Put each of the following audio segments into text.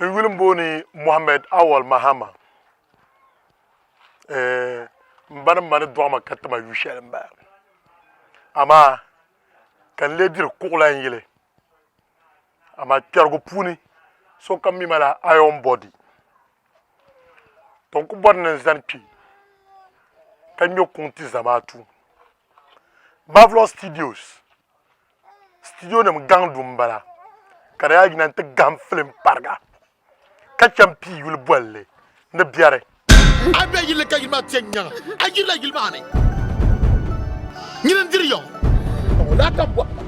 N yuli m-booni Mohammed Awal Mahama. Eh, m ba ni ma ni dɔɣi ma ka ti ma yu shɛli m-bala. Amaa ka n lee diri kuɣulan yili. Amaa kpɛrigu puuni sokam mi ma la iron body. To n ku bɔri ni n zani kpe ka ŋme kuŋ ti zamaatu. Marvelous Studios studio nim gaŋ du n bala ka di yaa yina n ti gahim filim pariga ka chɛ n pii yuli bolli ni biɛri. A be yili ka yili maa tiɛ nyaŋa, a yirila yili maa ni. Nyini n-diri ya o laa ka bɔhi ma.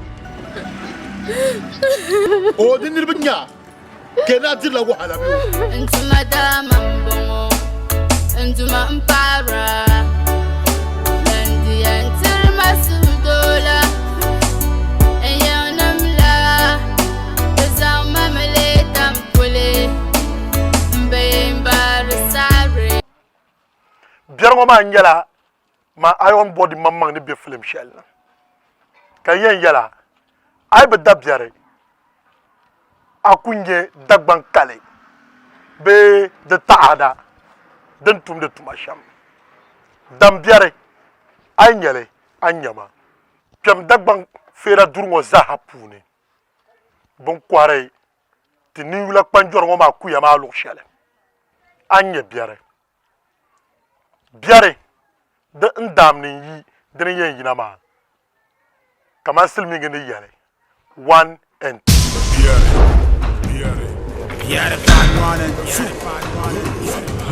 O di niriba nya ka yi daa dirila wahala bee o? N tuma dama m-bɔŋɔ, n duma m-paara, ban di yɛn tiri ma suhudoo la, n yiŋnim la, bɛ zaŋ ma mi leei tampuli, m bi yɛn baari saɣiri. Biɛri ŋɔ maa nyɛla ma iron body maŋmaŋ ni be filim shɛli ni ka n yɛn yɛla a yi bi da biɛri a ku nyɛ Dagbaŋ kali bee di taɣada din tumdi tuma shɛm. Dam biɛri a yi nyɛli a ni nyɛ ma. Kpɛm Dagbaŋ feera duri ŋɔ zaaha puuni bɛ ni kɔhiri ti ninyula kpanjɔri ŋɔ maa kuya maa luɣ shɛli a ni nyɛ biɛri. Biɛri di n daam ni n yi dini yɛn yina maa kamani silimiingi ni yɛli 1 and 2. Biɛri, biɛri, biɛri 1 and 2.